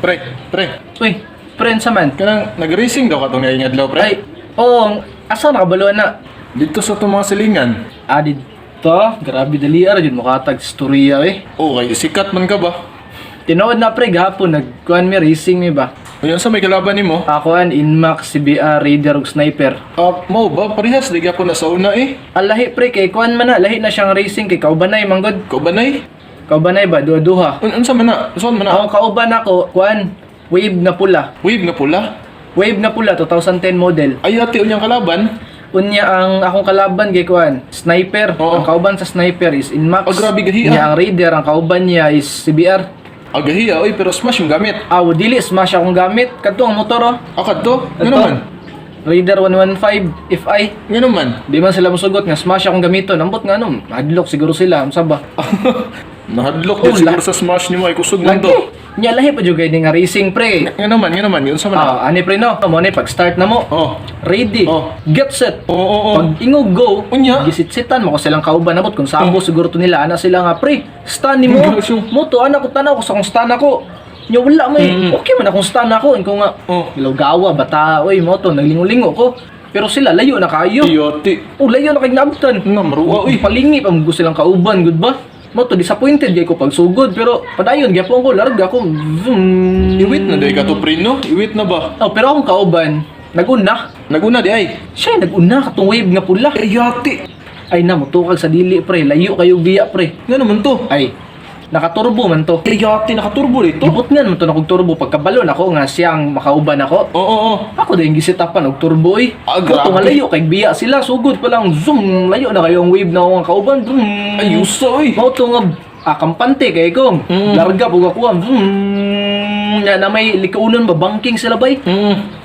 Pre, pre. Uy, pre, unsa man? Kanang nag-racing daw katong niang adlaw, pre. Ay, oo, asa nakabaluan na? Dito sa itong mga silingan. Ah, dito? Grabe dali ara jud mokatag storya eh. Oh, kay sikat man ka ba? Tinuod na pre gahapon nagkuan mi, racing mi ba? Unya, sa may kalaban nimo? Akuan Inmax, CBR, Raider ug Sniper. Ah, mao ba parehas di gyapon na sa una eh. Ang lahi pre kay kuan man na, lahi na siyang racing kay kaubanay manggod. Kaubanay? Kaubanay ba duha-duha. Unsa man na? Unsa man na? Ako kauban ako kuan Wave na pula. Wave nga pula. Wave na pula 2010 model. Ay ati unyang kalaban. Unya ang akong kalaban kay kuan, Sniper. Oo. Ang kauban sa Sniper is Inmax. Oh, grabe gahi, Unya ah. ang Raider, ang kauban niya is CBR. Agahi ah, oy, pero smash yung gamit. Aw, dili smash akong gamit kadto ang motor oh. Ah, kadto. Ngano Kadto. man? Raider 115 FI. Ngano man? Di man sila musugot nga smash akong gamiton. Ambot nga ano, madlock siguro sila, unsa ba? Nahadlok Oh, din siguro sa smash nimo ay kusog man Lagi. to. Nya lahi pa jud kay nga racing pre. Ngano man, ngano man, unsa man na? Ah, ani pre no. Mo ni pag start na mo. Oh. Ready. Oh. Get set. Oo. Pag ingog go, Unya. gisitsitan mo ko silang kauban abot kung sabo siguro to nila ana sila nga pre, stun nimo. Mo to ana ko tanaw ko sa kung stun ako. Nya wala may okay man akong stun ako inko nga. Oh. Gawa bata oy mo to naglingo-lingo ko. Pero sila layo na kayo. Iyoti. Oh, layo na kay naabtan. Nga maruwa oy. Palingi pa mo silang kauban gud ba? Mo to disappointed gyud ko pagsugod pero padayon gyapon ko larga ko. Zoom. Iwit na day ka to pre no? Iwit na ba? Oh, pero akong kauban naguna. Naguna di ay. Siya naguna katong wave nga pula. Iyati. Ay na, mutukag sa dili pre, layo kayo biya pre. Ngano man to? Ay, nakaturbo man to. Iyati nakaturbo dito. Gibot nga man to nakog turbo pagkabalo nako nga siyang makauban ako. Oo. Ako din gisitapan og turbo oy. Ah, Mo to grabe. nga layo kay biya sila sugod pa lang zoom layo na kayo ang wave na ako nga kauban. Zoom. Ay uso oy. Mao to nga kampante kay ko. Larga pug ako ah, zoom. Nya na may likaunon ba banking sila bay.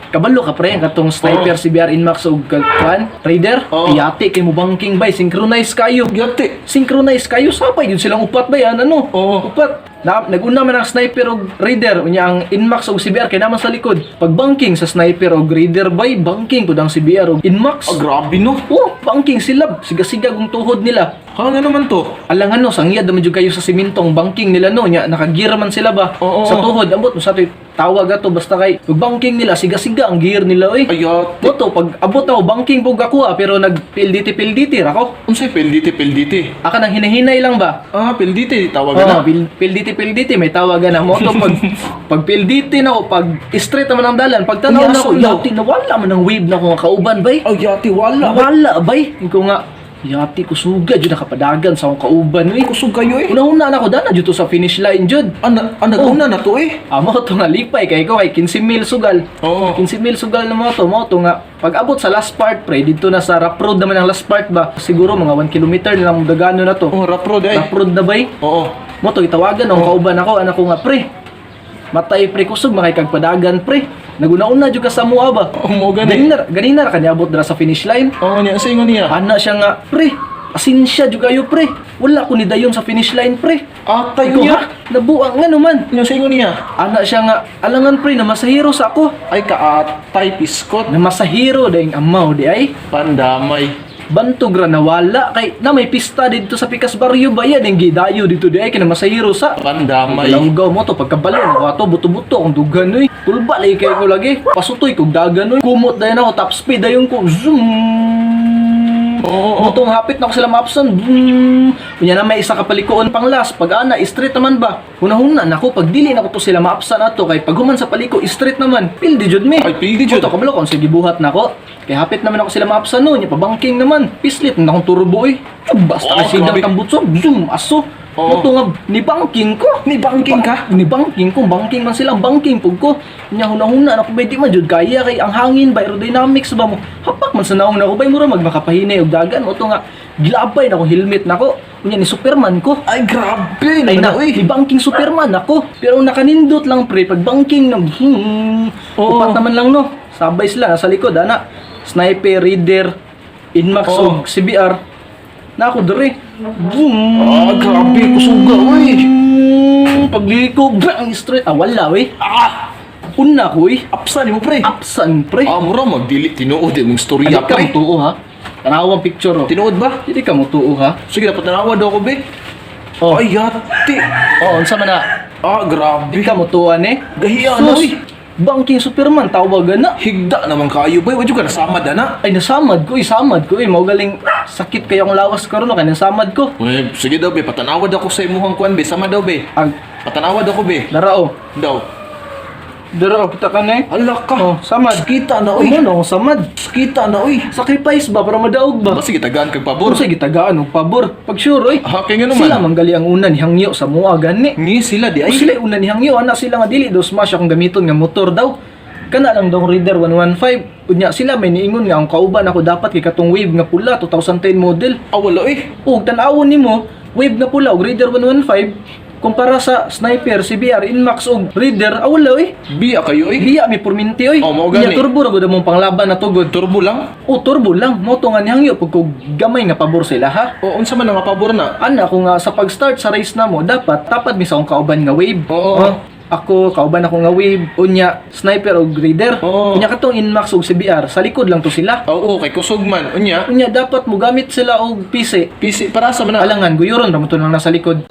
Kabalo ka pre, ang katong Sniper, CBR Inmax ug kwan, Raider, Oo. yati kay mo banking bay, synchronize kayo. Yati. Synchronize kayo sabay yun silang upat ba yan ano? Oo. Upat. Na, naguna man ang Sniper og Raider, unya ang Inmax og CBR kay naman sa likod. Pag banking sa Sniper og Raider bay, banking pud ang CBR og Inmax. Ah, grabe no. Oh, banking sila, siga-siga kung tuhod nila. Ha, nga naman to? Alang ano, sangyad naman jud kayo sa simintong banking nila no, nya nakagear man sila ba Oo. sa tuhod. Ambot mo sa ato tawag ato basta kay pag banking nila siga-siga ang gear nila oy. Ay, yati. Boto pag abot ako banking pug ako ah, pero nag PLDT PLDT ra ko. Unsay PLDT PLDT? Aka nang hinahinay lang ba? Ah, PLDT tawag Oh, na. PLDT PLDT may tawagan na mo to pag pag PLDT na ako pag straight naman ang dalan pag tanaw Unya, na ako aso daw? yati nawala man ang wave na ko nga kauban bay. Ay, yati wala. Wala bay. Ikaw nga yati kusuga jud nakapadagan sa akong kauban oy. Kusog kayo eh. Una-una na ako dana jud to sa finish line jud. Ah, naguna na to eh. Amo to nga lipay kay ko kay 15 mil sugal. Oo. 15 mil sugal na mo to, mo to nga pag abot sa last part pre dito na sa rough road naman ang last part ba. Siguro mga 1 kilometer na lang dagano na to. Oh, rough road ay. Rough road na bay. Oo. Mo to gitawagan ang kauban ako anak ko nga pre. Matay pre kusog makikagpadagan pre. Naguna-una jud ka sa mua ba. Oh, mo gani. Ganina ganina ra kaniabot dira sa finish line. Oo, niya sa ingon niya. Ana siya nga pre. Pasensya jud kayo pre. Wala ko ni dayon sa finish line pre. Atay Ikaw niya. ha? Nabuang nga naman. Niya sa ingon niya. Ana siya nga, alangan pre, na masahiro sa ako. Ay kaatay piskot. Na masahiro dahil amaw di ay. Pandamay. Bantog ra nawala kay na may pista dito sa Pikas Barrio ba yan ang gidayo dito di ay kay na masahiro sa. Pandamay. Langgaw mo to pagkabalo ko ato buto-buto akong dugan oy. Tulba lagi kay ko lagi. Pasutoy kog dagan oy. Kumot dayon ako top speed dayon ko. Zoom. Oo. Motong hapit na ako sila maapsan. Boom. Unya na may isa ka palikoon pang last. Pag ana, straight naman ba? Hunahuna nako pag dili na ko to sila maapsan ato kay pag human sa paliko straight naman. Pildi jud mi. Ay, pildi jud. Moto kabalo kung sige buhat nako. Kay hapit naman ako sila maapsan no, nya pabangking naman. Pislit na akong turbo oy. Basta Oh, kay sigang grabe. tambutso, zoom aso. Oo. Moto nga ni banking ko. Ni banking ka? Ni banking ko, banking man sila, banking pug ko. Nya hunahuna na ko bay di man jud kaya kay ang hangin ba aerodynamics ba mo. Hapak man sa naong nako bay mura mag makapahinay og dagan mo to nga gilabay na akong helmet nako. Unya ni Superman ko. Ay, grabe. Ay Naman na, oy. ni banking Superman ako. Pero ang nakanindot lang pre pag banking na Oo. upat naman lang no. Sabay sila nasa likod ana. Sniper, Raider, Inmax Oo. og CBR. Na ako dere. Boom. Ah, grabe, kusuga, oy. Pagliko, bang straight. Ah, wala, we. Ah, Una ko, eh. apsa ni mo pre. Apsan, pre. Ah, mura magdili tinuod imong storya Dili ka pre. mo tuo, ha? Tanawang picture, oh. Tinuod ba? Dili ka mo tuo, ha? Sige, dapat tanawa daw ko be. Oh. Ay, yati. Oh, unsa man na? Ah, grabe. Di ka mo tuwan eh. Gahiya na, Sus, uy. Bangking Superman tawag na. Higda naman kayo bay, wadyo ka nasamad ana. Ay, nasamad ko, isamad ko eh. Mao galing sakit kayo akong lawas karon no, kay nasamad ko. Uy, sige daw be, patanawad ako sa imuhang kuan be, sama daw be. Ag, Patanawad ako be. dara oh. Daw. Dara oh, kita ka na eh. Hala ka. Oh, samad. Kita na Oh, oy. mo na akong samad. Kita na oy. Sacrifice ba para madaog ba? Ba sige tagaan kag pabor. Kung sa gitagaan og pabor. Pag sure oy. Ah, kay nga naman. Sila manggali ang una ni Hangyo sa mua gani. Ni sila di Ay. ay. Sila una ni Hangyo ana sila nga dili daw smash akong gamiton nga motor daw. Kana lang daw Raider 115. Unya sila may niingon nga ang kauban ako dapat kay katong Wave nga pula 2010 model. Ah, wala eh. Ug tan-awon nimo Wave nga pula ug Raider 115 kumpara sa Sniper, CBR, Inmax ug Raider, ah, wala oy. Biya kayo eh. Biya mi purminti oy. Oh, mao gani. Unya turbo ra gud among panglaban na tugod. Turbo lang. O turbo lang mo to nga ni Hangyo pag kog gamay nga pabor sila ha. O unsa man ang pabor na? Ana ko nga sa pag-start sa race na mo dapat tapat mi sa akong kauban nga Wave. Oo. Oh, ako kauban ako nga Wave, unya Sniper og Raider. Oo. Unya katong Inmax og CBR sa likod lang to sila. Oo, kay kusog man. Unya, Unya dapat mo gamit sila og PC. PC para sa man na. Alangan guyuron ra mo to lang nasa likod.